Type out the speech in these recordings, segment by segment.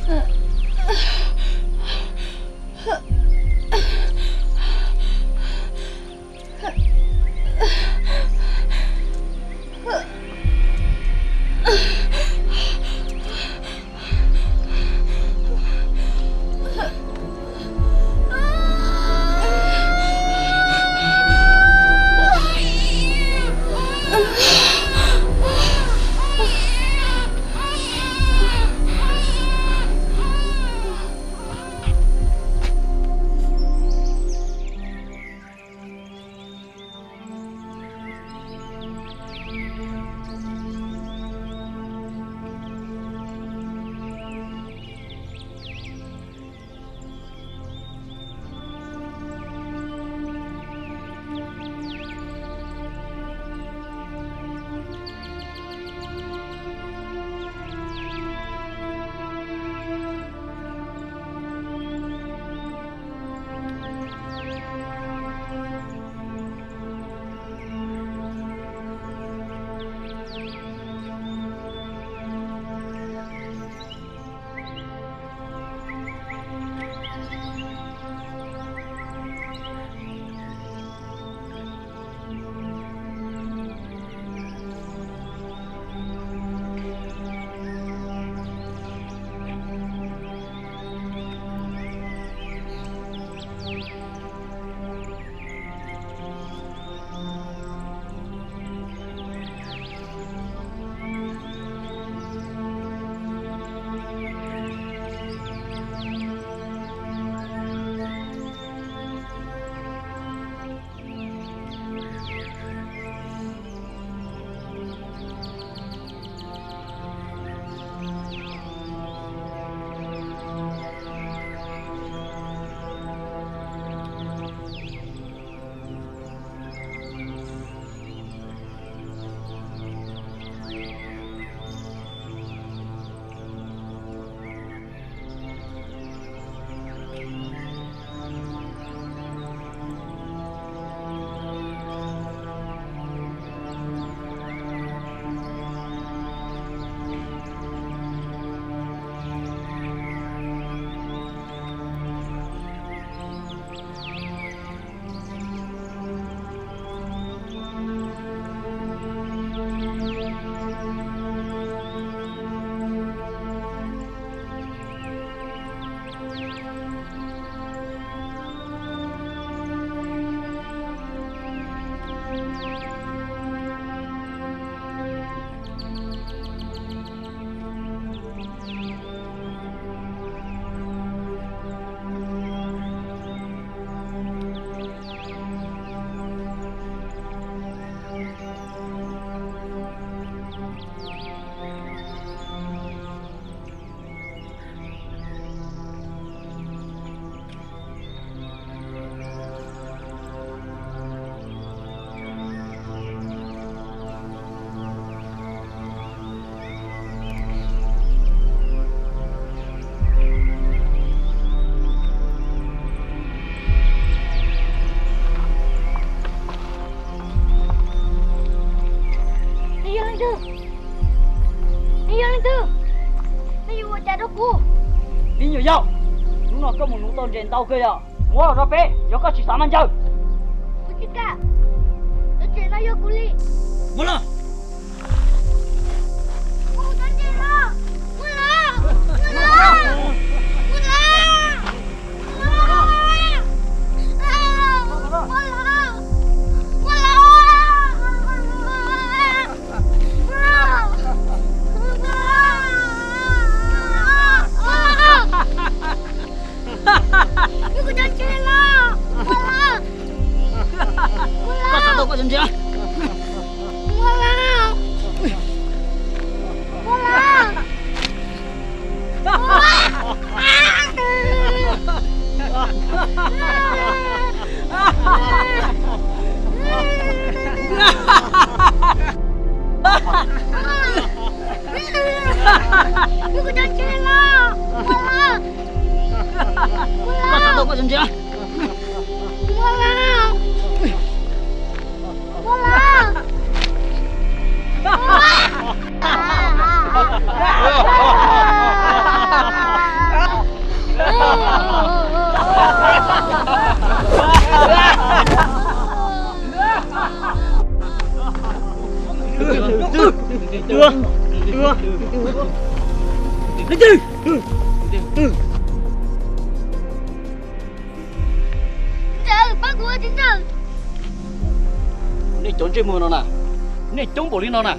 Neb yog leej twg? Neb yog leej twg? Neb yuav ua cas rau kuv? Ib nyuag yau, hnub no koj mus nuv tau ntses ntau kawg yog, muab los rau peb, yog koj tsis xav mas ncaws. Kuv tsis kam, lub tsev no yog kuv li. Muab los. Koj xav tau koj cov ntses. Koj xav tau koj cov ntses. Leej twg? Ntxawm, pab kuv, txiv ntxawm. Nej cov ntsej muag no na, nej coob npaum li no na,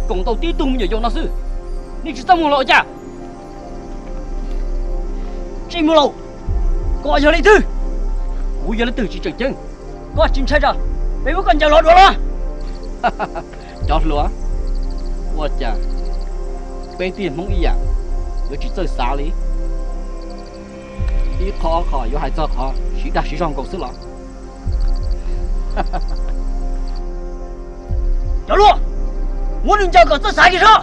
koom tau tib tug me nyuam yaus no xwb, nej tsis txaj muag los ua cas? Ntsej muag laus, koj yog leej twg? Kuv yog leej twg tsis tseem ceeb, koj tsis ntshai tsam peb muab koj ncaws los dua los? Cov hluas, ua cas peb tib Hmoob ib yam yuav tsis txawj xav li? Ib qho ob qho yuav hais txog qhov siv dag siv zog nkaus xwb los? Cov hluas, muab nws ncaws kom txawj xav kiag soj.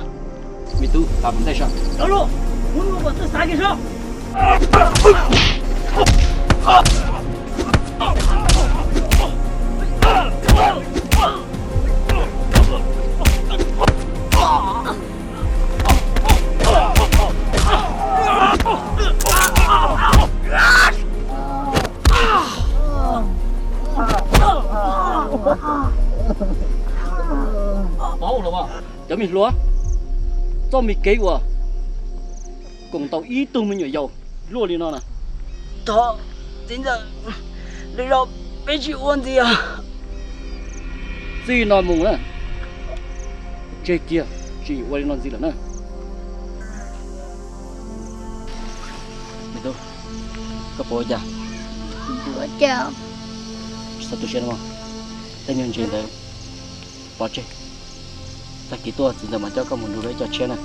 Me tub, pab mus ntej soj. Cov hluas, muab nws ncaws kom txawj xav kiag soj. Paub los as, cov me hluas, txoj me kev uas koom tau ib tug me nyuam yaus luaj li no na. Thov txiv ntxawm, lwm zaus peb tsis ua ntxiv os. Txij no mus na, tseg kiag, tsis ua li no ntxiv lawm na. Me tub, koj puas ua cas? Ua cas? Tsis txhob tu siab no mog. Tej niag ntses ntawd pov tseg, tag kis tuaj txiv ntxawm mam coj koj mus nrug peb cov tshiab na.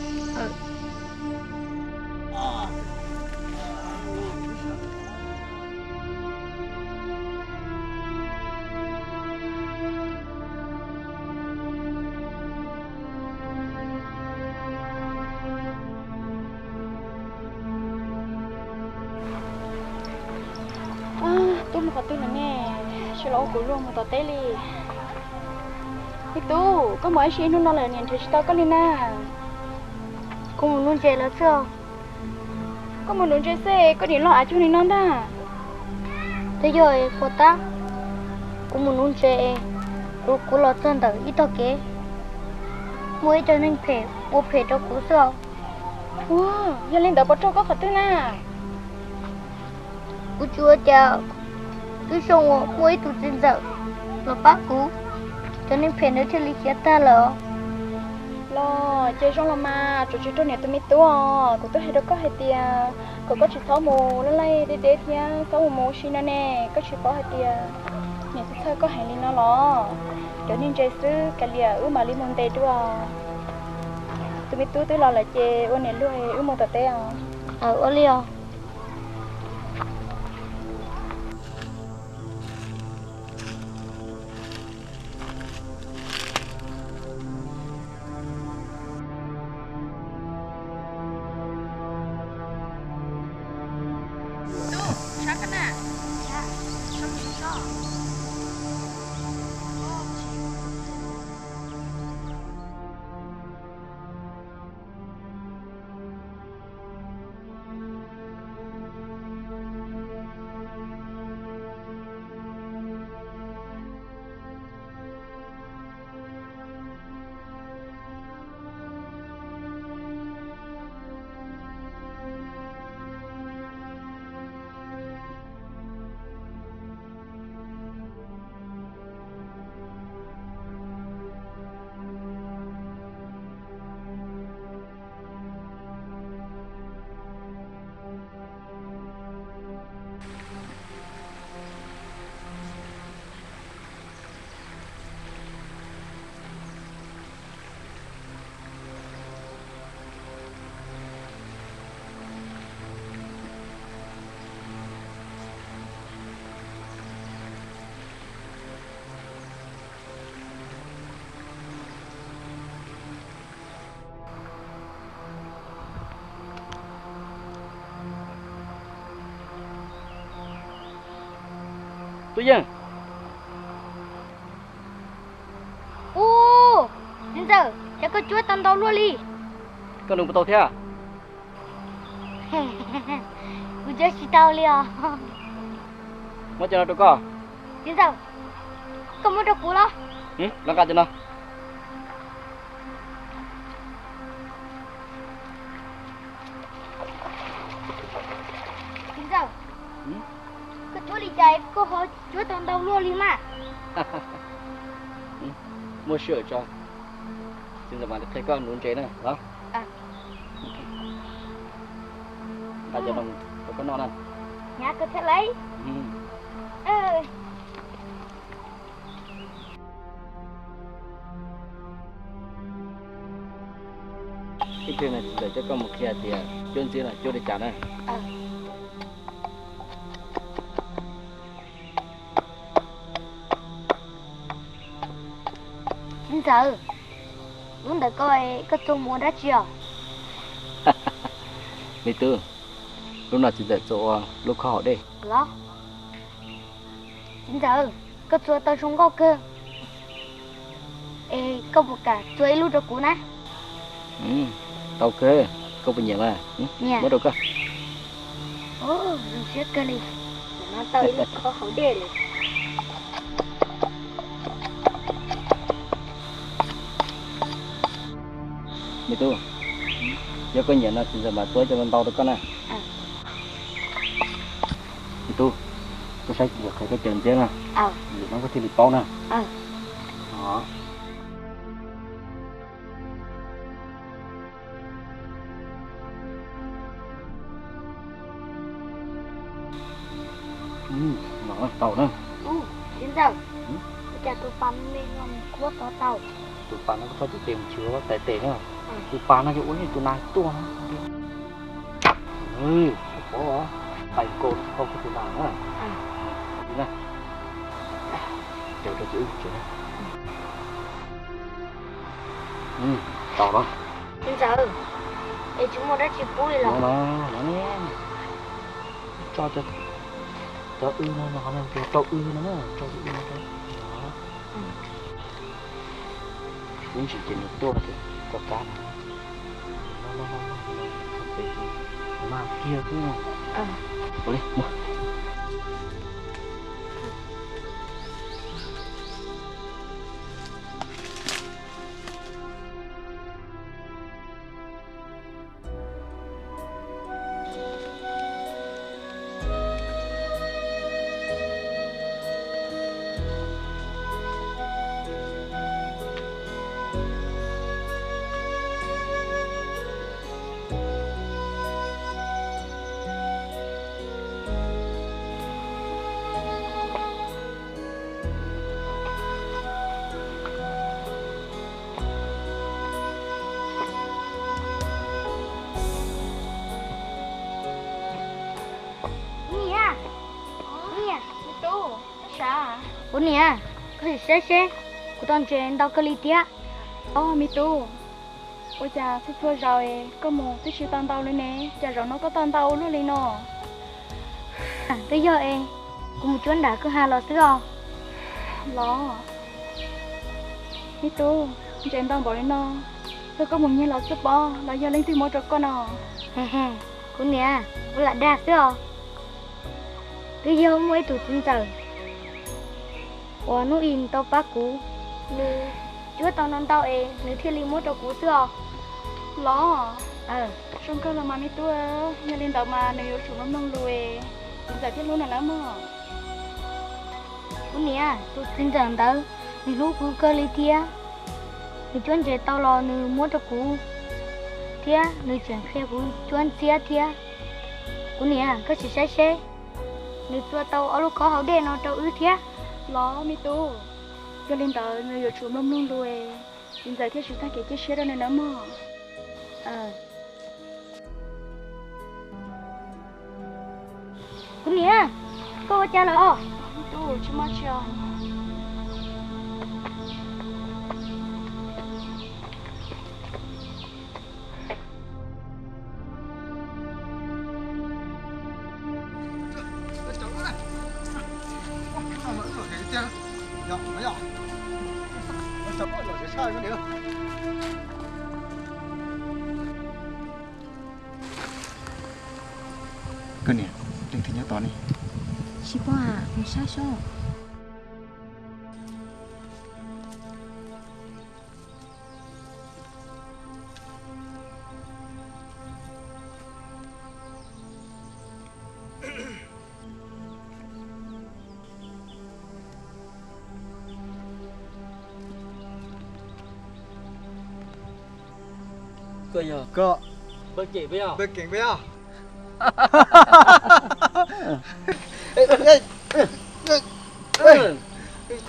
Tub mus qhov twg no ne? Tsis los ua kuv luag mus tom teb li. Me tub, koj mus ua si ib hnub no lawm niam nrhiav tsis tau koj li na. Kuv mus nuv ntses lawm xwb. Koj mus nuv ntses xwb koj nim los av cuag li no ntag. Twb yog puas tab, kuv mus nuv ntses, kuv los txog ntawm ib tog kev, muaj ib co neeg phem ua phem rau kuv xwb os. Ua, yog li ntawd puas raug koj qhov twg na? Kuv tsis ua cas, twb zoo uas muaj ib tug txiv ntxawm los pab kuv, cov neeg phem ntawd thiaj li khiav tag lawm os. Los ces zoo los mas, tsuas tsis raug niam tus me tub os. Kuv twb hais rau koj hais tias kom koj tsis txhob mus laj laij deb deb thiab txhob mus mus ua si no ne, koj tsis paub hais tias niam txhawj txhawj koj heev li no los? Cov niag ntses xwb kav liam wb mam li mus ntes dua. Tus me tub twb los lawm ces ua niam luag wb mus tom teb os. Ua li os. Tub Yeej. Ub, txiv ntxawm, cas koj cuab tau ntau luaj li? Koj nug puas tau thiab? Kuv cuab tsis tau li os. Muab cov no rau koj. Txiv ntxawm, koj muab rau kuv los? Los nqa cov no. Cas koj ho cuab tau ntau luaj li mas? Muaj sij hawm tso, txiv ntxawm mam li qhia koj nuv ntses na los. Nqa cov no rau koj noj na. Hnyav kawg thiab lauj. Ib pliag no txiv ntxawm coj koj mus qhia tias cuab ntxiab no cuab li cas na. Txiv ntxawm, lub ntawm ko koj txua mus ua dab tsi os? Me tub, lub no txiv ntxawm txua ua lub khob haus dej los. Txiv ntxawm, koj txua tau zoo nkauj kawg, es koj puas kam txua ib lub rau kuv na? Tau kawg, koj puas nyiam mas? Muab rau koj. Zoo siab kawg li, no tau ib lub khob haus dej li. Me tub, yog koj nyiam no txiv ntxawm mam txua cov ntau ntau rau koj na. Me tub, koj saib txiv ntxawm qhia koj cawm ntxiab na, yog no koj thiaj li paub na. No tau na. Txiv ntxawm, ua cas tus pas me me no nws kuab tau tau? Tus pas no koj txhob tiv tes mus chwv tais tes na. Tus pas no yog ua tus nas tuaj na. Pov, tais nkaus koj tus nas na. Li na, cawm rau txiv wb tsev na. Tau los. Txiv ntxawm, es tsis muaj dab tsi pub li los? Tso cov w no, no, no, rau w no, tso cov w no rau. Ib ntsis ces nws tuaj ces koj kab no. Mas kiag xwb. Ua li, mus. Kuv niam, kuv niam, kuv niam, koj sim saib seb, kuv tau ntses ntau kawg li thiab. Os me tub, ua cas txhua txhua zaus koj mus twb tsis tau ntau li ne, cas zaum no koj tau ntau ua luaj li no? Twb yog es kuv mus cuab nram kwj ha los xwb os. Los, me tub, ntses ntau npaum li no, yog koj mus nyiag los xwb pob los yog leej twg muab rau koj no? Kuv niam, kuv lam dag xwb os. Twb yog muaj ib tug txiv ntxawm uas hnub i tau pab kuv, nws cuab tau ntau ntau es nws thiaj li muab rau kuv xwb os. Los, zoo kawg los mas me tub, yog li ntawd mas nws yuav tsum mloog mloog lus, txiv ntxawm thiaj hlub nws nawb mog. Kuv niam, tus txiv ntxawm ntawd nws hlub kuv kawg li thiab, nws cuab ntses tau los nws muab rau kuv, thiab nws tseem qhia kuv cuab ntxiab thiab. Kuv niam, koj sim saib seb, nws txua tau ob lub khob haus dej no rau wb thiab. Los me tub, yog li ntawd nws yuav tsum mloog mloog lus, txiv ntxawm thiaj tsis tag kev cia siab rau nws nawb mog. Kuv niam, koj ua cas lawm os? Tub, tsis muaj tsi os. Koj niam, leej twg nyob tod ne? Tsis paub, mus saib seb. Koj yog, koj, Npawg Keem puas yog? Npawg Keem puas yog?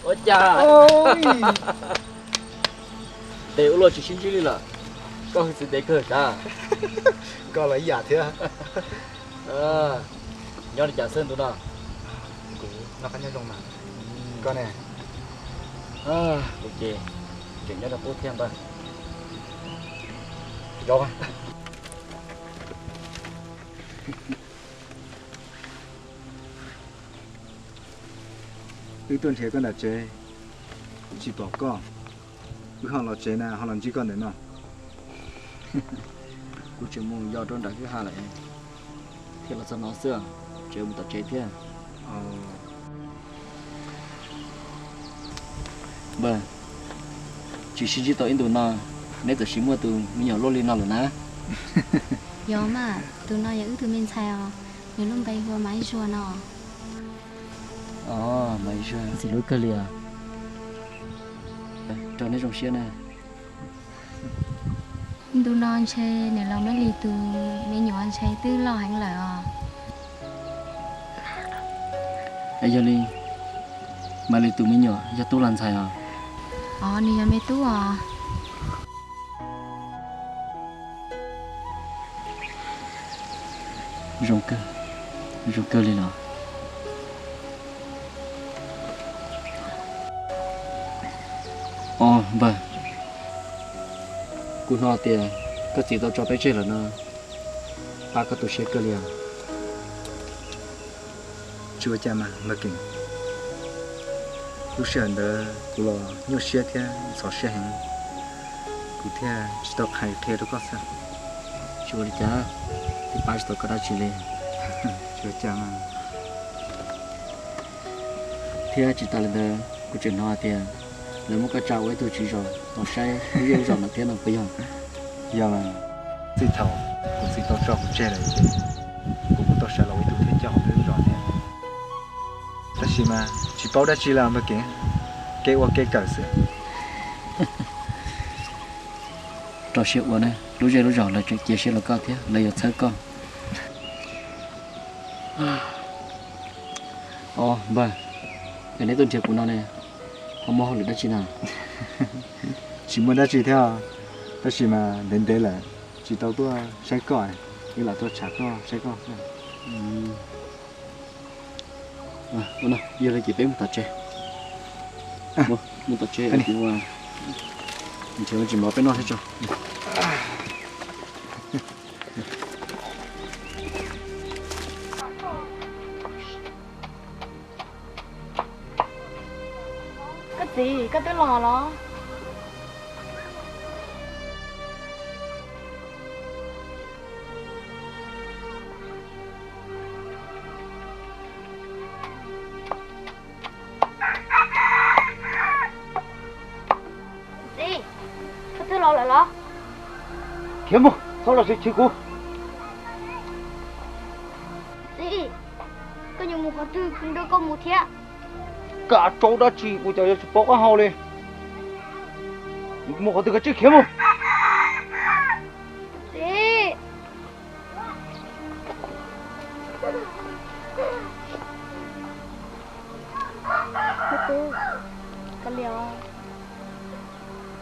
Ua cas, tes ua luaj tsis sib ntsib li lawm? Koj hwj txwv ntev kawg sav. Koj los ib yam thiab. Nyob li cas xwb ntu no? Kuv noj qab nyob zoo mas. Koj ne? Kuv ces tseem nyob rau qub thiab npawg. Wb tuaj nrhiav koj nram tsev, tsis pom koj. Wb ho los tsev na, ho los ntsib koj ntawm no. Kuv tseem mus yos rau nram kwj ha lawm, thiaj los txog no xwb, tseem mus tom tsev thiab. Npawg, tsis sib ntsib tau ib ntus no, neb txawm sis muaj tus me nyuam luaj li no lawm na? Yog mas, tus no yog wb tus me ntxhais os, nws lub npe hu ua Maiv Zuag no. Maiv Zuag, ntxim hlub kawg li os. Rau neb zoo siab na. Ntu no ntshe nws los Maiv Lis tus me nyuam ntshe twb loj heev lawm os. Yog li, Maiv Lis tus me nyuam yog tub los ntxhais os? Os, nws yog me tub os. Zoo kawg, zoo kawg li los. Os npawg, kuv hnov tias koj txiv tau tso peb tseg lawm no, pab koj tu siab kawg li os. Tsis ua cas mas npawg Keem. Lub sij hawm ntawd kuv los nyuaj siab thiab ntxhov siab heev, kuv thiaj tsis tau qhia qhia rau koj xwb. Tsis ua li cas, twb pab tsis tau koj dab tsi li. Tsis ua cas mas. Thiab tsis tas li ntawd, kuv tseem hnov hais tias lawv muab koj tsa ua ib tug tswv zos los saib lub zej lub zos no thiab no puas yog? Yog mas, txij thaum kuv txiv tau tso kuv tseg lawm ces kuv kuj tau sawv los ua ib tug thawj coj hauv peb lub zos thiab. Tab sis mas tsis paub dab tsi li npawg Keem, kev ua kev kawm xwb. Rau siab ua na, lub zej lub zos lawv tseem cia siab rau koj thiab lawv yuav txhawb koj. Os npawg, es neb tuaj nrhiav kuv no ne, ho muaj hauj lwm dab tsi na? Tsis muaj dab tsi thiab, tab sis mas ntev ntev lawm tsis tau tuaj saib koj, wb lam tuaj tsham koj saib koj xwb. Ua no, yog li ces peb mus tom tsev. Mus tom tsev, nrhiav tsis npov peb noj thiab tso. Koj txiv, koj twb los los? Txiv, koj twb los lawm los? Khiav mus, txhob los sib chwv kuv. Txiv, koj yuav mus qhov twg kuv nrog koj mus thiab. Koj tsaug dab tsi, ua cas yuav tsis paub qab hau li? Mus qhov twg koj tsij khiav mus. Txiv.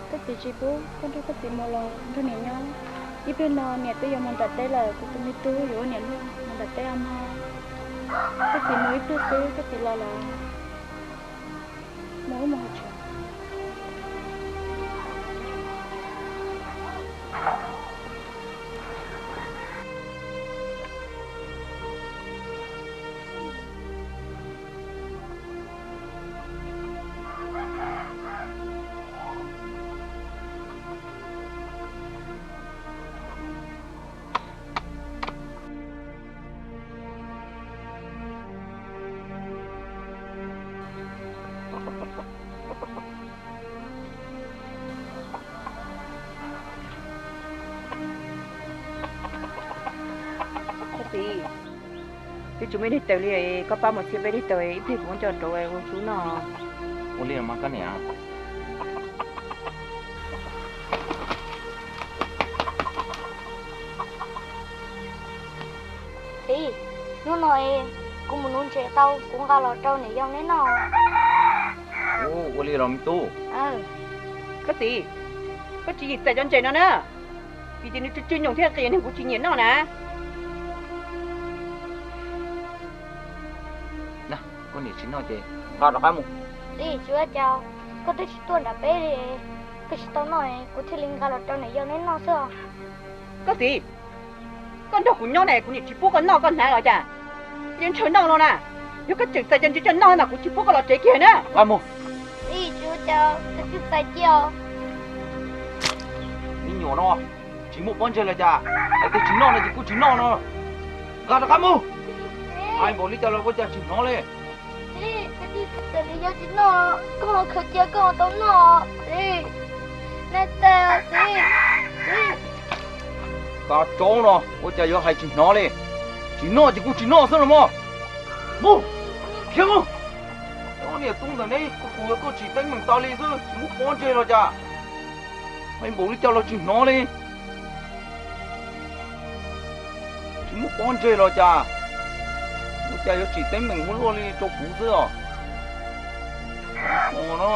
Koj txiv tsis pub koj nrog koj txiv mus los nrog niam nyob. Ib pliag no niam twb yuav mus nram teb lawm, kuv tus me tub yuav ua niam luag mus nram teb os mog. Koj txiv mus ib pliag xwb koj txiv los lawm. Mus wb mus hauv tsev. Koj txiv, twb tsis muaj ib daim tawv li, koj pab mus txhij peb daim tawv ib pliag kuv muab coj rau ua tsub noj. Ua li los mas koj niam. Txiv, hnub no kuv mus nuv ntses tau, kuv nqa los rau niam yau neb noj. Ua li los me tub. Koj txiv, koj tsis yim txais cov ntses no na, vim tias nws tsw tsw nyoos thiab qias neeg kuv tsis nyiam noj na. Koj niam tsis noj ces nqa rov qab mus. Txiv, tsis ua cas, koj twb tsis tuaj nram peb li, koj tsis tau noj, kuv thiaj li nqa los rau niam yau neb noj xwb. Koj txiv, koj nrog kuv nyob ne kuv niam tsis pub koj noj koj hnav los cas? Yeej ntshaw noj no na, yog koj tseem txais cov ntses coj noj mas kuv tsis pub koj los tsev kiag na. Txiv, tsis ua cas, koj twb txais cia. Me nyuam no, tsis muaj pob ntseg los cas? Hais tias tsis noj no ces kuj tsis noj no. Nqa rov qab mus. Hais npaum li cas los ua cas tsis hnov li? Txiv, koj tsis txais li, yog tsis noj koj ho khaws cia koj ho tau noj. Txiv, neb txais txiv, txiv. Tau tsaub no ua cas yuav hais tsis hnov li? Tsis noj ces kuj tsis noj xwb los mas. Mus, khiav mus. Ob niam tub ntawm neb kuv yog koj tsis teeb meem tas li xwb, tsis muaj pob ntseg los cas? Hais npaum li cas los tsis hnov li. Tsis muaj pob ntseg los cas? Ua cas yuav tsis teeb meem ua luaj li rau kuv xwb os. Os no,